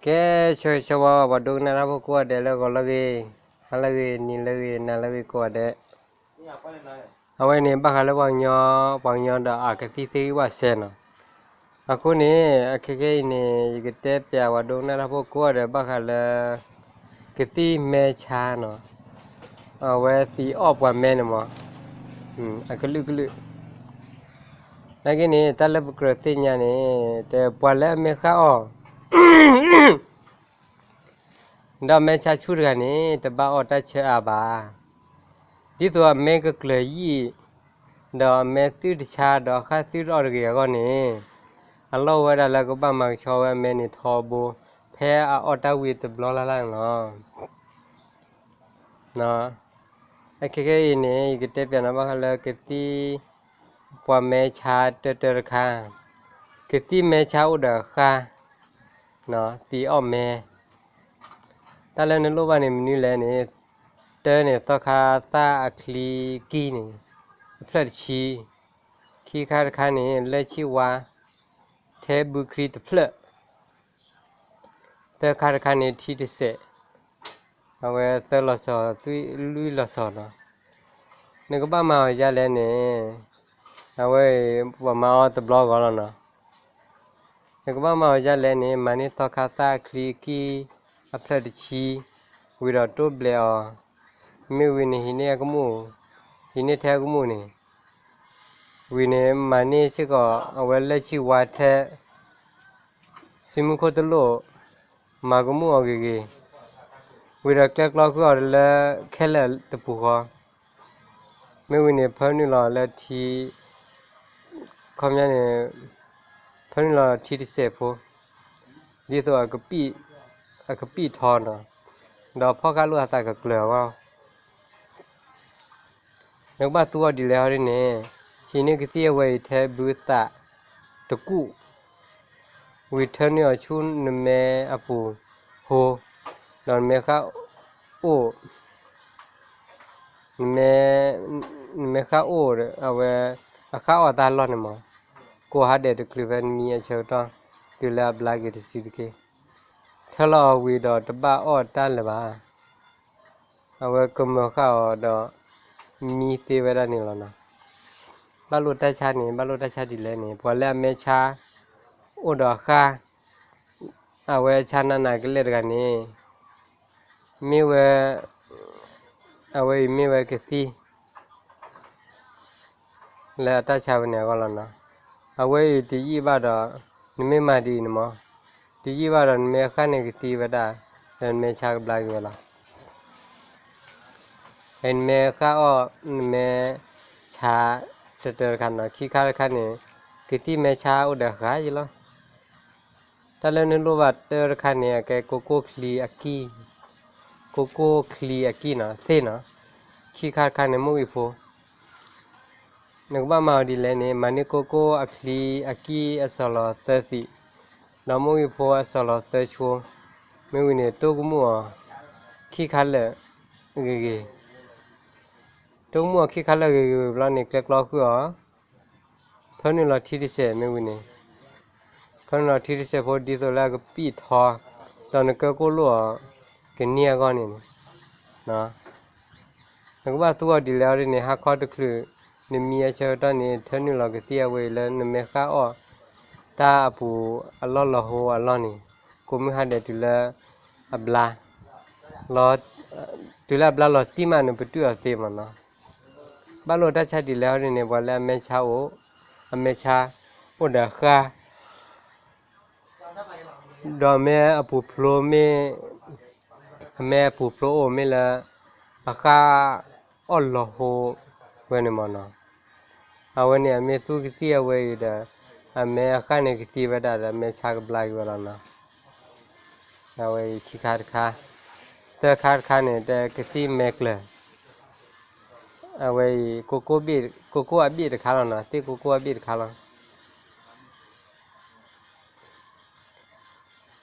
ကဲ ဆၢဂ့ၤဆၢဝါ ပှၤဒိကနၣ်တၢ်ဖိကိးဂၤဒဲးလၢဂီၤလၢအဂ့ၤ, ဟါလၢအဂ့ၤ, နံၤလၢအဂ့ၤ, နၤလၢအဂ့ၤကိးဂၤဒဲး. အဝဲန့ၣ် ဘၣ်ဃးလၢပှၤကညီ, ပှၤကညီဒီးအကသံၣ်သ့ၣ်ဂံၢ်ဘၣ်စဲနီၤ. အဃိန့ၣ် အခဲခဲအံၤန့ၣ် ယကတဲပျးပှၤဒိကနၣ်တၢ်ဖိကိးဂၤဒဲး ဘၣ်ဃးလၢ ကသံၣ်မဲဆါနီၤ, အဝဲသံးအီၣ်ပှၤမဲန့ၣ်မး, အကလုာ်ကလုာ်. နာ်က့န့ၣ် တၢ်လၢပကြၢးသ့ၣ်ညါန့ၣ် တဲပှၤလၢအမဲဃၣ်အီၣ် ဒီးအမဲဆါဆူၣ်တဂၤန့ၣ် တဘၣ်အီၣ်တၢ်ဆၢအါဘၣ်. ဒ်သိးအမဲကကျၢၤယံာ် ဒီးအမဲသုၣ်တဆါဒီးအဃၣ်သုၣ်တအီၣ်တဂ့ၤအဂီၢ်န့ၣ်, အလီၢ်ဝဲဒၣ်လၢကဘၣ်မၤကဆှီဝဲအမဲန့ၣ်ထီဘိ ဖဲအအီၣ်တၢ်ဝံၤတဘျီလၢ်လၢ်န့ၣ်လီၤ. အခဲခဲအံၤန့ၣ် ယကတဲပျးနၤဘၣ်ဃးလၢကသံၣ် ပှၤမဲဆါတၢတၢတခါ, ကသံၣ်မဲဆါအိၣ်ဒီးအဃၣ် သံးအီၣ်မဲ. တၢ်လၢနလိၣ်ဘၣ်န့ၣ်မနုၤလဲၣ်န့ၣ်, တၢန့ၣ် သီခါသၣ်အချံကံၢ်န့ၣ် အဖျၢၣ်တဆံ, ခံခါတခါန့ၣ် လၢၢ်ဆံၣ်ဝါ ထဲဘုချံတဖျၢၣ်, သၢခါတခါန့ၣ် ထံတစဲး, အဝဲသၢလီၤစီၤ လွံၢ်လီၤစီၤနီၤ. နကဘၣ်မၤအီၤဒ်လဲၣ်န့ၣ်, အဝဲအံၤ ပှၤမၤအီၤတဘျီဂီၤလီၤနီၤ. နကဘၣ်မၤအီၤဒ်လဲၣ်န့ၣ် မၤန့ၢ်သီခါသၣ်အချံအကံၢ်အဖျၢၣ်တဆံ, ဝံၤဒီးတိၢ်ဘျဲးအီၤ, မ့ၢ်ဝံၤန့ၣ် ဟံးန့ၢ်အကမူၣ်, ဟံးန့ၢ်ထဲအကမူၣ်န့ၣ်, ဝံၤန့ၣ် မၤန့ၢ်စ့ၢ်ကီး အဝဲလၢၢ်ဆံၣ်ဝါထဲ စုမုၢ်ခိၣ်တလိၣ်, မၤကမူၣ်အီၤဂ့ၤဂ့ၤ, ဝံၤဒီးကျဲကျီဃုာ်အီၤလၢခဲလၢာ်တပူၤဃီ, မ့ၢ်ဝံၤန့ၣ် ဖၢနုာ်လီၤလၢထံ, ခီပညီန့ၣ် ဖၢနုာ်လီၤထံတစဲးဖိ, ဒ်သိးအကပံၣ်ထီနီၤ, ဒီးဖီၣ်ဃာ်လိာ်အသးကကျၢၤအဂီၢ် နကဘၣ်သူအီၤဒ်လဲၣ်ဟီဒ်န့ၣ်, ဟံးန့ၢ်ကသံၣ်အဝဲအံၤထဲဘုသးတကူၣ်, ဝံၤထၢနုာ်အီၤဆူနမဲအပူၤဖိ, ဒီးနမဲဃၣ်အိၣ်, နမဲဃၣ်အိၣ်ဒီး အဝဲအဃၣ်အီၣ်တၢ်လီၢ်န့ၣ်မး, ကိးဟါဒဲးတချုးဖဲနမံအဆၢကတီၢ်, တုၤလၢအဘျါက့ၤတစုတက့ၢ်. ထၢလီၤအီၤဝံၤဒီးတဘၣ်အီၣ်တၢ်လၢၤဘၣ်. အဝဲကမၢဃာ်အီၤဒီး မံသ့ဝဲဒၣ်န့ၣ်လီၤနီၤ. ဘၣ်လိာ်တၢ်ဆါန့ၣ် ဘၣ်လိာ်တၢ်ဆါဒ်လဲၣ်န့ၣ် ပှၤလၢအမဲဆါ အိၣ်ဒီးအဃၣ်, အဝဲဆါနးနးကလဲာ်တဂၤန့ၣ် မ့ၢ်ဝဲ, အဝဲအံၤမ့ၢ်ဝဲကသံၣ် လၢအတၢ်ဆါဝဲန့ၣ်အဂီၢ်လီၤနီၤ. အဝဲအံၤတယံာ်ဘၣ်ဒီး နမ့ၢ်မၤဒ်အံၤန့ၣ်မး, တယံာ်ဘၣ်ဒီးနမဲဃၣ်န့ၣ်ကသံဝဲဒၣ်, ဒီးနမဲဆါကဘျါက့ၤဝဲလီၤ. နမဲဃၣ်အီၣ် နမဲဆါ တၢတၢတခါနီၤ, ခံခါတခါန့ၣ် ကသံၣ်မဲဆါအိၣ်ဒီးဃၣ်ယလီၤ. တၢ်လၢနလိၣ်ဘၣ်တၢတခါန့ၣ် အကဲကိကိၢ်ချံအကံၢ်, ကိကိၢ်ချံအကံၢ်နီၤ, သ့ၣ်နီၤ, ခံခါတခါန့ၣ် မိၢ်ဂံၢ်ဖိ နကဘၣ်မၤအီၤဒ်လဲၣ်န့ၣ် မၤန့ၢ်ကိကိၢ်အချံအကံၢ်အစီၤလီၤသၢသံး, ဒီးမိၢ်ဂံၢ်ဖိအစီၤလီၤသၢဆိ, မ့ၢ်ဝံၤန့ၣ် တိၢ်ကမူၣ်အီၤ ခံခါလၢာ်ဂ့ၤဂ့ၤ, တိၢ်ကမူၣ်အီၤခံခါလၢာ်ဂ့ၤဂ့ၤဝံၤဘျီန့ၣ် ကျဲကျီဃုာ်အီၤ, ဖၢနုာ်လီၤထံတစဲးမ့ၢ်ဝံၤန့ၣ်, ဖၢနုာ်လီၤထံတစဲးဖိဒ်သိးလၢအကပံၣ်ထီ, ဒီးနကၢကိၢ်လိၣ်အီၤ ကန့ၢ်အဂီၢ်န့ၣ် နကဘၣ်သူအီၤဒ်လဲၣ်အီၤဒ်န့ၣ် ဟါခီတချုး နမံအဆၢကတီၢ်န့ၣ် ထၢနုာ်လီၤကသံၣ်အဝဲအံၤလၢနမဲဃၣ်အီၣ် တၢ်အပူၤအလီၢ်လီၤဟိအလီၢ်န့ၣ်, ကိးမုၢ်ဟါဒဲးတုၤလၢအဘျါ, လီၤ, တုၤလၢအဘျါလီၤတံၢ်မး နပတုာ်အီၤသ့မးနီၤ. ဘၣ်လိာ်တၢ်ဆါဒ်လဲၣ်အီၤဒ်န့ၣ် ပှၤလၢအမဲဆါအိၣ်, အမဲဆါအိၣ်ဒီးအဃၣ် ဒီးအမဲအပူၤဖျိမ့ၢ်, အမဲအပူၤဖျိအိၣ်မ့ၢ်လၢ အဃၣ်အီၣ်လီၤဟိဝဲန့ၣ်မးနီၤ. အဝဲန့ၣ်အမ့ၢ်သူကသံၣ်အဝဲအံၤဒီး အမဲအဃၣ်န့ၣ်ကသံဝဲဒၣ်ဒီး အမဲဆါကဘျါက့ၤဝဲလီၤနီၤ. အဝဲအံၤခံခါတခါ, သၢခါတခါန့ၣ် တကသံၣ်မဲကျၢၤ, အဝဲအံၤ ကိကိၢ်အဘ့ၣ်တခါလီၤနီၤ, သ့ၣ်ကိကိၢ်အဘ့ၣ်တခါလီၤ.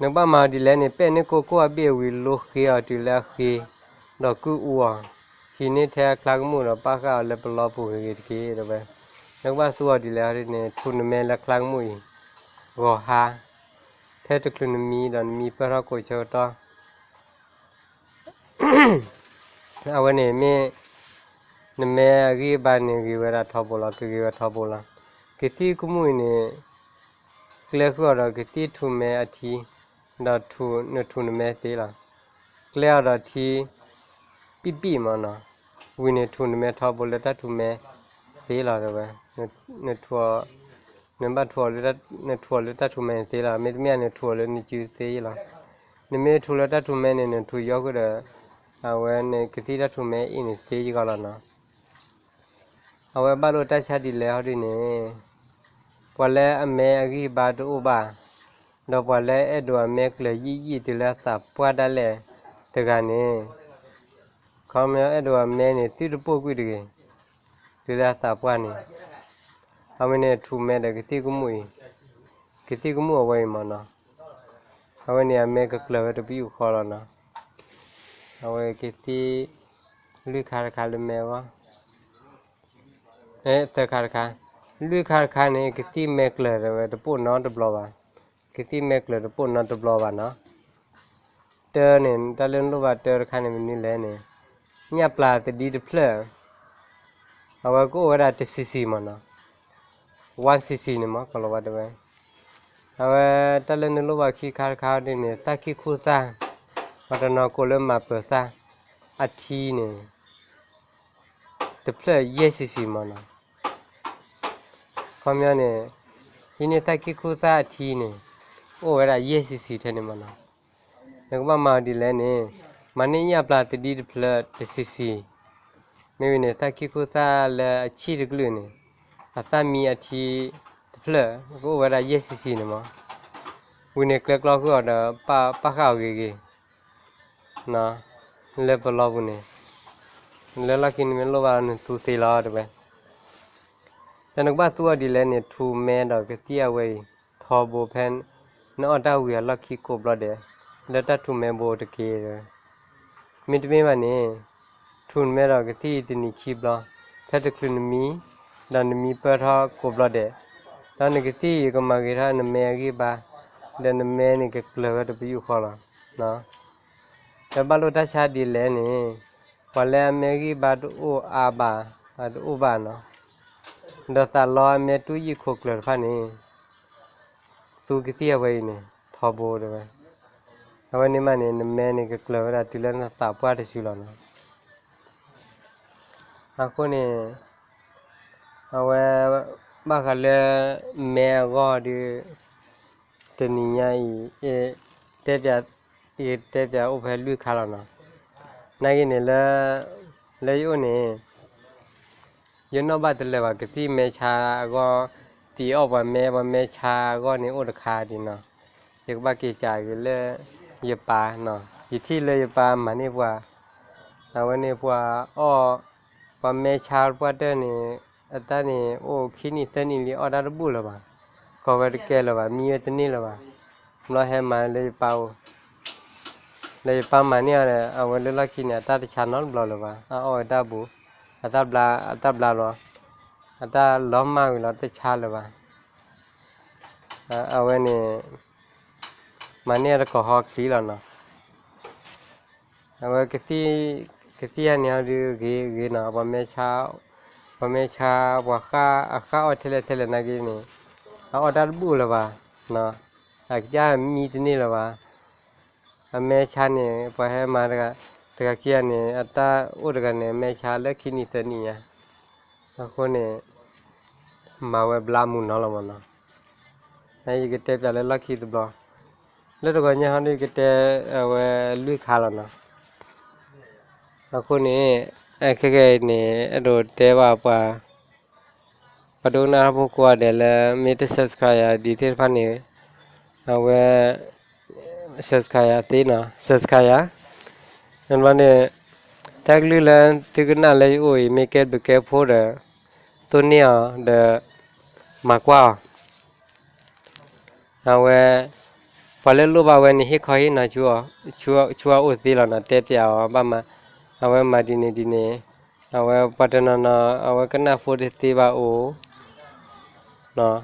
နကဘၣ်မၤအီၤဒ်လဲၣ်န့ၣ် ပဲၣ်န့ၢ်ကိကိၢ်အဘ့ၣ်ဝံၤ လိဃ့အီၤတုၤလၢအဃ့, ဒီးကုၢ်အူအီၤ, ဟံးန့ၢ်ထဲအချါကမူၣ်ဒီးပာ်ဃာ်အီၤလၢပလီပူၤဂ့ၤဂ့ၤတက့ၢ် တဲဝဲ. နကဘၣ်သူအီၤဒ်လဲၣ်န့ၣ် ထူနမဲလၢချါကမူၣ်အံၤ ဂီၤဟါ, ထဲ ဖဲတချုးနမံဒီးနမံပၢၢ်ထီၣ်ကိးဆၢကတီၢ် အဝဲန့ၣ်မ့ၢ် နမဲအဂံၢ်အဘါန့ၣ် ဂ့ၤဝဲဒၣ်ထီဘိလီၤ, ကဂ့ၤဝဲထီဘိလီၤ. ကသံၣ်ကမူၣ်အံၤန့ၣ် ကျဲဃုာ်အီၤဒီးကသံၣ်ထူးမဲအထံ, ဒီးထူး နထူးနမဲသ့လီၤ. ကျဲအီၤဒီးထံ ပံၣ်ပံၣ်မးနီၤ, ဝံၤန့ၣ်ထူးနမဲထီဘိလၢတၢ်ထူးမဲသ့လီၤတဲဝဲ, နထူး နဘၣ်ထူးအီၤလၢ နထူးအီၤလၢတၢ်ထူးမဲန့ၣ်သ့လီၤ, မ့တမ့ၢ်နထူးအီၤလၢနစုသ့လီၤ. နမ့ၢ်ထူးလၢတၢ်ထူးမဲန့ၣ် နထူးယီဃုာ်ဒီး အဝဲန့ၣ်ကသံၣ်တၢ်ထူးမဲအံၤန့ၣ်သ့ယဂီၢ်လီၤနီၤ. အဝဲဘၣ်လိာ်တၢ်ဆါဒ်လဲၣ်ဟီဒ်န့ၣ်, ပှၤလၢအမဲအဂံၢ်ဘါတအိၣ်ဘၣ်, ဒီးပှၤလၢအဲၣ်ဒိးအမဲကျၢၤယံာ်ယံာ်တုၤလၢအသးပှၢ်ဒၣ်လဲာ်တဂၤန့ၣ်, ခီမ့ၢ်အဲၣ်ဒိးအမဲန့ၣ် သုတပိာ်ကွံာ်တဂ့ၤ, တုၤလၢအသးပှၢ်န့ၣ်, အဝဲန့ၣ်ထူးမဲဒီးကသံၣ်ကမူၣ်အံၤ, ကသံၣ်ကမူၣ်အဝဲအံၤမးနီၤ, အဝဲန့ၣ်အမဲကကျၢၤဝဲတပယူာ်ဃီလီၤနီၤ. အဝဲကသံၣ် လွံၢ်ခါတခါလၢမဲအဂီၢ် သၢခါတခါ, လွံၢ်ခါတခါန့ၣ် ကသံၣ်မဲကျၢၤဝဲတပိာ်နီတဘျီဘၣ်, ကသံၣ်မဲကျၢၤတပိာ်နီတဘျီဘၣ်နီၤ. တၢန့ၣ် တၢ်လၢနလိၣ်ဘၣ်တၢတခါန့ၣ် မနုၤလဲၣ်န့ၣ်, ညၣ်ပျၢ်သဒံတဖျၢၣ်, အဝဲကအိၣ်ဝဲဒၣ်တ cc မးနီၤ, one cc န့ၣ်မး ကလီၤဝါတဲဝဲ. အဝဲတၢ်လၢနလိၣ်ဘၣ်ခံခါတခါဒ်န့ၣ် သၣ်ခံၣ်ခူၣ်သၣ်, ပှၤတနီၤကိးလၢမၤပၢၤသၣ်, အထံန့ၣ် တဖျၢၣ်ယဲၢ် cc မးနီၤ. ခီပညီန့ၣ် ဟံးန့ၢ်သၣ်ခံၣ်ခူၣ်သၣ်အထံန့ၣ် အိၣ်ဝဲဒၣ်ယဲၢ် cc ထဲန့ၣ်မးနီၤ. နကဘၣ်မၤအီၤဒ်လဲၣ်န့ၣ်, မၤန့ၢ်ညၣ်ပျၢ်သဒံတဖျၢၣ်တ cc, မ့ၢ်ဝံၤန့ၣ် သၣ်ခံၣ်ခူၣ်သၣ်လၢအဆံၣ်တကလုာ်န့ၣ်, အသၣ်မံအထံတဖျၢၣ် ကအိၣ်ဝဲဒၣ်ယဲၢ် cc န့ၣ်မး. ဝံၤန့ၣ်ကျဲကျီဃုာ်အီၤဒီး ပာ်ဃာ်အီၤဂ့ၤဂ့ၤ လၢပလီပူၤန့ၣ်, လၢလီၢ်ခံန့ၣ်မ့ၢ်လိၣ်ဘၣ်နသူသ့လီၤတဲဝဲ. ဒီးနကဘၣ်သူအီၤဒ်လဲၣ်န့ၣ် ထူးမဲဒီးကသံၣ်အဝဲအံၤ ထီဘိဖဲ နအီၣ်တၢ်ဝံၤအလီၢ်ခံကိးဘျီဒဲး လၢတၢ်ထူးမဲဘိတက့ၢ်. မ့တမ့ၢ်ဘၣ်န့ၣ် ထူးမဲဒီးကသံၣ်တနံၤခံဘျီ, ဖဲတချုးနမံ ဒီးနမံပၢၢ်ထီၣ်ကိးဘျီဒဲး, ဒီးနကသံၣ်အံၤကမၤဂ့ၤထီၣ်နမဲအဂံၢ်ဘါ, ဒီးနမဲန့ၣ်ကကျၢၤဝဲတပယူာ်ဃီလီၤ. ဒီးဘၣ်လိာ်တၢ်ဆါဒ်လဲၣ်န့ၣ်, ပှၤလၢအမဲဂံၢ်ဘါတအိၣ်အါဘၣ်, အတအိၣ်ဘၣ်နီၤ, ဒီးသးလီအမဲတူၢ်ယံာ်ခိၣ်ကျၢၤတဖၣ်န့ၣ်, သူကသံၣ်အဝဲအံၤန့ၣ် ထီဘိတဲဝဲ. အဝဲန့ၣ်မးန့ၣ် နမဲန့ၣ်ကကျၢၤဝဲဒၣ်တုၤလၢနသးပှၢ်တစုလီၤနီၤ. အဃိန့ၣ် အဝဲ ဘၣ်ဃးလၢ မဲအဂီၢ်ဒီး တနံၤညါအံၤ တဲပၠး ယတဲပၠးအိၣ်ဖဲလွံၢ်ခါလီၤနီၤ. နာ်က့န့ၣ်လၢ လၢယအိၣ်န့ၣ် ယနီၣ်ဘၣ်တလၢာ်ဘၣ် ကသံၣ်မဲဆါအဂီၢ်, သံးအီၣ်ပှၤမဲ ပှၤမဲဆါအဂီၢ်န့ၣ်အိၣ်တခါဒ်နီၤ. ယကဘၣ်က့ၤစးက့ၤလၢ ယပၢ်နီၤ, ယထံၣ်လၢယပၢ်မၤန့ၢ်ပှၤ, အဝဲန့ၣ်ပှၤအီၣ်, ပှၤမဲဆါပှၢ်တၢၢ်န့ၣ် အတၢ်န့ၣ်အိၣ်ခံနံၣ်သၢနံၣ်လံ အီၣ်တၢ်တဘူၣ်လၢၤဘၣ်, ကီၢ်ဝဲတကဲလၢၤဘၣ်, မံဝဲတန့ၢ်လၢၤဘၣ်. ဘျီဟဲမၤလၢယပၢ်အိၣ်, လၢယပၢ်မၤန့ၢ်အီၤဒီး အဝဲလၢလီၢ်ခံန့ၣ် အတၢ်တဆါနီတဘျီလၢၤဘၣ်, အအီၣ်ဝဲတၢ်ဘူၣ်, အတၢ်ဘျါ, အတၢ်ဘျါလီၤ, အတၢ်လီၤမၢ်ဝံၤလီၤတဆါလၢၤဘၣ်. အဝဲန့ၣ် မၤန့ၢ်အတကီၢ်ဟီချံလီၤနီၤ. အဝဲ ကသံၣ်အန့ၣ်ဟီဒုးဂ့ၤဂ့ၤနီၤ, ပှၤမဲဆါ, ပှၤမဲဆါ, ပှၤဃၣ်အဃၣ်အီၣ်ထဲလဲၣ်ထဲလဲၣ်နာ်က့န့ၣ်, အအီၣ်တၢ်တဘူၣ်လၢၤဘၣ်, အကစၢ်မံတန့ၢ်လၢၤဘၣ်. အမဲဆါန့ၣ် ပှၤဟဲမၤတဂၤ, တဂၤခံဂၤန့ၣ် အတၢ်အိၣ်တဂၤန့ၣ် အမဲဆါလၢခံနံၣ်သၢနံၣ်ညါ, အဃိန့ၣ် မၤဝဲဘျါမုာ်နီၤလီၤမးနီၤ. ယကတဲပၠးလၢလီၢ်ခံတဘျီ, လၢတဂီၤညါဟီဒုးယကတဲအဝဲလွံၢ်ခါလီၤနီၤ. အဃိန့ၣ် ခဲကနံၣ်အံၤန့ၣ် အဲၣ်ဒိးတဲဘၣ်ပှၤ ပှၤဒိကနၣ်တၢ်ဖိကိးဂၤဒဲးလၢ မ့ၢ်တ subscribe ယၤဒံးသ့ၣ်တဖၣ်န့ၣ် အဝဲ subscribe ယၤသ့နီၤ, subscribe ယၤ, ဘျီန့ၣ် တၢ်ကလုၢ်လၢသုကနၣ်လၢယအိၣ်အံၤ မ့ၢ်ကဲဘျုးကဲဖှိၣ်ဒီး သိၣ်န့ၢ်အီၤဒီး မၤကွၢ်အီၤ အဝဲ ပှၤလၢလိၣ်ဘၣ်ဝဲန့ၣ် ဟ့ၣ်ခီဟ့ၣ်နီၤ ဆူအအိၣ်သ့လီၤနီၤ, တဲပၠးအီၤဘၣ်မး, အဝဲမၤဒ်န့ၣ်ဒ်န့ၣ်, အဝဲပှၤတနီၤနီၤ အဝဲကနၣ်ဖိတသ့ဘၣ်အိၣ်,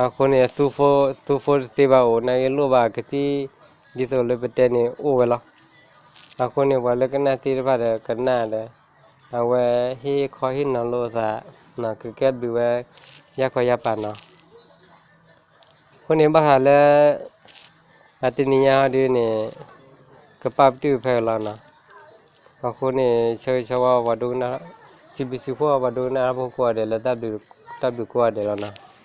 အဃိန့ၣ် သူ phone တသ့ဘၣ်အိၣ် နာ်က့လိၣ်ဘၣ်ကသံၣ် ဒ်သိးလၢပတဲန့ၣ်အိၣ်ဝဲလီၤ. အဃိန့ၣ် ပှၤလၢကနၣ်သ့ၣ်တဖၣ်ဒီးကနၣ်ဒီး အဝဲဟ့ၣ်ခီဟ့ၣ်နီၤလိာ်သး ကကဲဘျုးဝဲ ယၢ်ခီယၢ်ပၤနီၤ. အဃိန့ၣ်ဘၣ်ဃးလၢ အတနံၤညါဟီဒုန့ၣ် ကပာ်ပတုာ်ဖဲအံၤလီၤနီၤ. အဃိန့ၣ် ဆၢဂ့ၤဆၢဝါပှၤဒိကနၣ် စံးဘျုးစံးဖှိၣ်ပှၤဒိကနၣ်တၢ်ဖိကိးဂၤဒဲးလၢ တၢ်ဘျုးကိးဂၤဒဲးလီၤနီၤ.